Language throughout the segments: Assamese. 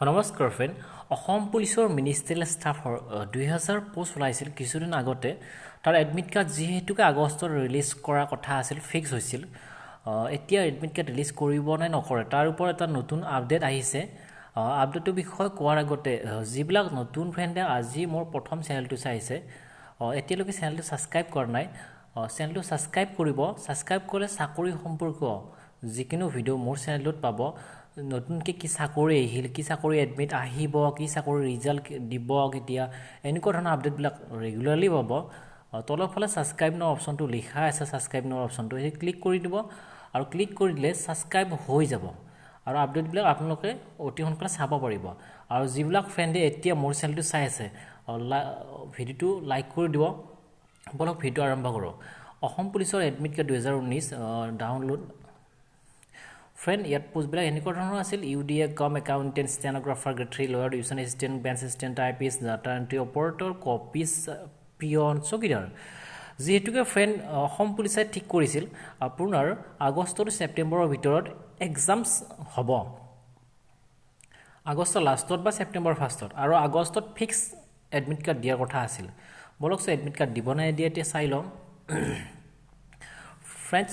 নমস্কাৰ ফ্ৰেণ্ড, অসম পুলিচৰ মিনিষ্টেৰিয়েল ষ্টাফৰ 2000 পোষ্ট ওলাইছিল কিছুদিন আগতে। তাৰ এডমিট কাৰ্ড যিহেতুকে আগষ্টত ৰিলিজ কৰাৰ কথা আছিল, ফিক্স হৈছিল। এতিয়া এডমিট কাৰ্ড ৰিলিজ কৰিব নে নকৰে তাৰ ওপৰত এটা নতুন আপডেট আহিছে। আপডেটটোৰ বিষয়ে কোৱাৰ আগতে যিবিলাক নতুন ফ্ৰেণ্ডে আজি মোৰ প্ৰথম চেনেলটো চাইছে, এতিয়ালৈকে চেনেলটো ছাবস্ক্ৰাইব কৰা নাই, চেনেলটো ছাবস্ক্ৰাইব কৰিব। ছাবস্ক্ৰাইব কৰিলে চাকৰি সম্পৰ্কীয় যিকোনো ভিডিঅ' মোৰ চেনেলটোত পাব। নতুনকৈ কি চাকৰি আহিল, কি চাকৰি এডমিট আহিব, কি চাকৰি ৰিজাল্ট দিব কেতিয়া, এনেকুৱা ধৰণৰ আপডেটবিলাক ৰেগুলাৰলি পাব। তলৰ ফালে ছাবস্ক্ৰাইব নাও অপশ্যনটো লিখা আছে, ছাবস্ক্ৰাইব নাও অপশ্যনটো সেই ক্লিক কৰি দিব আৰু ক্লিক কৰি দিলে ছাবস্ক্ৰাইব হৈ যাব আৰু আপডেটবিলাক আপোনালোকে অতি সোনকালে চাব পাৰিব। আৰু যিবিলাক ফ্ৰেণ্ডে এতিয়া মোৰ চেনেলটো চাই আছে, ভিডিঅ'টো লাইক কৰি দিব। ব'লক ভিডিঅ' আৰম্ভ কৰোঁ। অসম পুলিচৰ এডমিট কাৰ্ড 2019 ডাউনলোড। ফ্ৰেণ্ড, ইয়াত পোষ্টবিলাক এনেকুৱা ধৰণৰ আছিল: UDA cum accountant, stenographer grade 3, lower division assistant, bench assistant, typist, data entry operator, copyist, peon, চকীদাৰ। যিহেতুকে ফ্ৰেণ্ড, অসম পুলিচে ঠিক কৰিছিল আপোনাৰ আগষ্ট টু ছেপ্টেম্বৰৰ ভিতৰত এক্সামছ হ'ব, আগষ্টৰ লাষ্টত বা ছেপ্টেম্বৰ ফাৰ্ষ্টত, আৰু আগষ্টত ফিক্স এডমিট কাৰ্ড দিয়াৰ কথা আছিল। ব'লকচোন এডমিট কাৰ্ড দিব নে নিদিয়ে এতিয়া চাই লওঁ। ফ্ৰেণ্ডছ,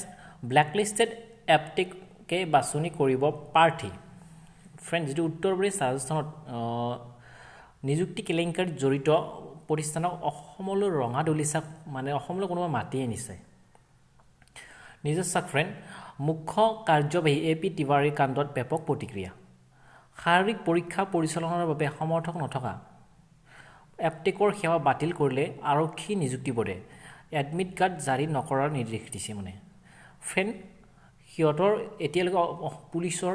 ব্লেক লিষ্টেড এপটেকে বাছনি কৰিব প্ৰাৰ্থী। ফ্ৰেণ্ড, যিটো উত্তৰ প্ৰদেশ ৰাজস্থানত নিযুক্তি কেলেংকাৰীত জড়িত প্ৰতিষ্ঠানক অসমলৈ ৰঙা দলিচা, মানে অসমলৈ কোনোবা মাতি আনিছে। নিজে চাওক ফ্ৰেণ্ড, মুখ্য কাৰ্যবাহী এ পি তিৱাৰীৰ কাণ্ডত ব্যাপক প্ৰতিক্ৰিয়া। শাৰীৰিক পৰীক্ষা পৰিচালনাৰ বাবে সমৰ্থক নথকা এপটেকৰ সেৱা বাতিল কৰিলে আৰক্ষী নিযুক্তি বোৰ্ডে, এডমিট কাৰ্ড জাৰি নকৰাৰ নিৰ্দেশ দিছে। মানে ফ্ৰেণ্ড, সিহঁতৰ এতিয়ালৈকে পুলিচৰ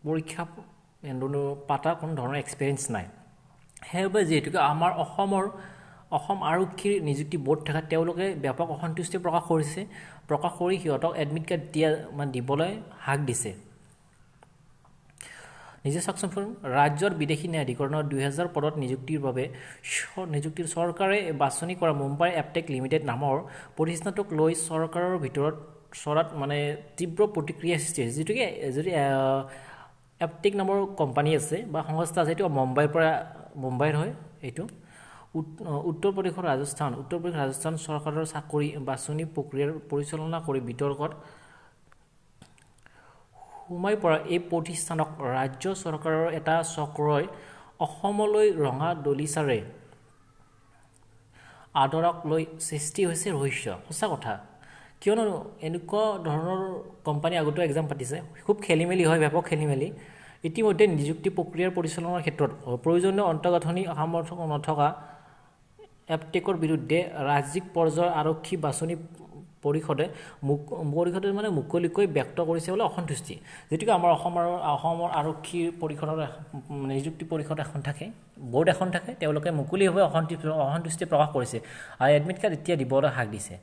পৰীক্ষা পাতা কোনো ধৰণৰ এক্সপিৰিয়েঞ্চ নাই। সেইবাবে যিহেতুকে আমাৰ অসমৰ অসম আৰক্ষীৰ নিযুক্তি বৰ্ড থকা তেওঁলোকে ব্যাপক অসন্তুষ্টি প্ৰকাশ কৰিছে, প্ৰকাশ কৰি সিহঁতক এডমিট কাৰ্ড দিয়া মানে দিবলৈ হাক দিছে। নিজে চাওকচোন, ৰাজ্যৰ বিদেশী ন্যায়াধিকৰণৰ 2000 পদত নিযুক্তিৰ বাবে নিযুক্তিৰ চৰকাৰে বাছনি কৰা মুম্বাই এপটেক লিমিটেড নামৰ প্ৰতিষ্ঠানটোক লৈ চৰকাৰৰ ভিতৰত চৰাত মানে তীব্ৰ প্ৰতিক্ৰিয়া সৃষ্টি হৈছে। যিটোকে যদি এপটেক নামৰ কোম্পানী আছে বা সংস্থা আছে, এইটো মুম্বাইৰ পৰা, মুম্বাইৰ হয়। এইটো উত্তৰ প্ৰদেশৰ ৰাজস্থান, উত্তৰ প্ৰদেশ ৰাজস্থান চৰকাৰৰ চাকৰি বাছনি প্ৰক্ৰিয়াৰ পৰিচালনা কৰি বিতৰ্কত সোমাই পৰা এই প্ৰতিষ্ঠানক ৰাজ্য চৰকাৰৰ এটা চক্ৰই অসমলৈ ৰঙা দলিচাৰে আদৰক লৈ সৃষ্টি হৈছে ৰহস্য। সঁচা কথা, কিয়নো এনেকুৱা ধৰণৰ কোম্পানী আগতেও এক্সাম পাতিছে, খুব খেলি মেলি হয়, ব্যাপক খেলি মেলি। ইতিমধ্যে নিযুক্তি প্ৰক্ৰিয়াৰ পৰিচালনাৰ ক্ষেত্ৰত প্ৰয়োজনীয় আন্তঃগাঁথনি সামৰ্থ্য নথকা এপটেকৰ বিৰুদ্ধে ৰাজ্যিক পৰ্যায়ৰ আৰক্ষী বাছনি পৰিষদে পৰিষদে মানে মুকলিকৈ ব্যক্ত কৰিছে বোলে অসন্তুষ্টি। যিটোকে আমাৰ অসমৰ আৰক্ষী পৰিষদৰ নিযুক্তি পৰিষদ এখন থাকে, বৰ্ড এখন থাকে, তেওঁলোকে মুকলিভাৱে অসন্তুষ্টি প্ৰকাশ কৰিছে আৰু এডমিট কাৰ্ড এতিয়া দিবলৈ হাক দিছে।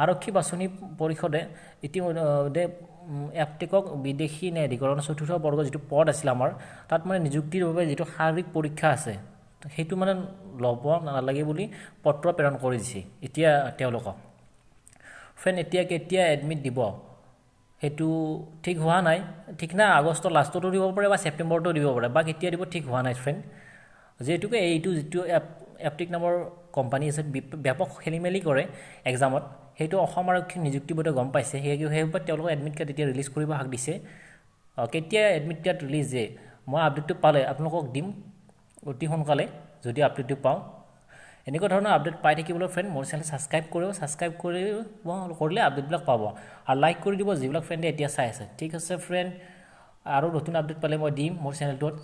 আৰক্ষী বাছনি পৰিষদে ইতিমধ্যে এপটেকক বিদেশী ন্যায়াধিকৰণৰ চতুৰ্থ বৰ্গৰ যিটো পদ আছিল আমাৰ, তাত মানে নিযুক্তিৰ বাবে যিটো শাৰীৰিক পৰীক্ষা আছে সেইটো মানে ল'ব নালাগে বুলি পত্ৰ প্ৰেৰণ কৰি দিছে এতিয়া তেওঁলোকক। ফ্ৰেণ্ড, এতিয়া কেতিয়া এডমিট দিব সেইটো ঠিক হোৱা নাই, ঠিক নাই, আগষ্টৰ লাষ্টতো দিব পাৰে বা ছেপ্টেম্বৰতো দিব পাৰে, বা কেতিয়া দিব ঠিক হোৱা নাই ফ্ৰেণ্ড। যিহেতুকে এইটো যিটো এপটিক নামৰ কোম্পানী আছে, ব্যাপক খেলি মেলি কৰে এক্সামত, সেইটো অসম আৰক্ষী নিযুক্তি বোৰ্ডে গম পাইছে। সেইবাবে তেওঁলোকক এডমিট কাৰ্ড এতিয়া ৰিলিজ কৰিব হাক দিছে। কেতিয়া এডমিট কাৰ্ড ৰিলিজ দিয়ে মই আপডেটটো পালে আপোনালোকক দিম অতি সোনকালে, যদি আপডেটটো পাওঁ। এনেকুৱা ধৰণৰ আপডেট পাই থাকিবলৈ ফ্ৰেণ্ড মোৰ চেনেল ছাবস্ক্ৰাইব কৰিব, ছাবস্ক্ৰাইব কৰিলে আপডেটবিলাক পাব আৰু লাইক কৰি দিব যিবিলাক ফ্ৰেণ্ডে এতিয়া চাই আছে। ঠিক আছে ফ্ৰেণ্ড, আৰু নতুন আপডেট পালে মই দিম মোৰ চেনেলটোত।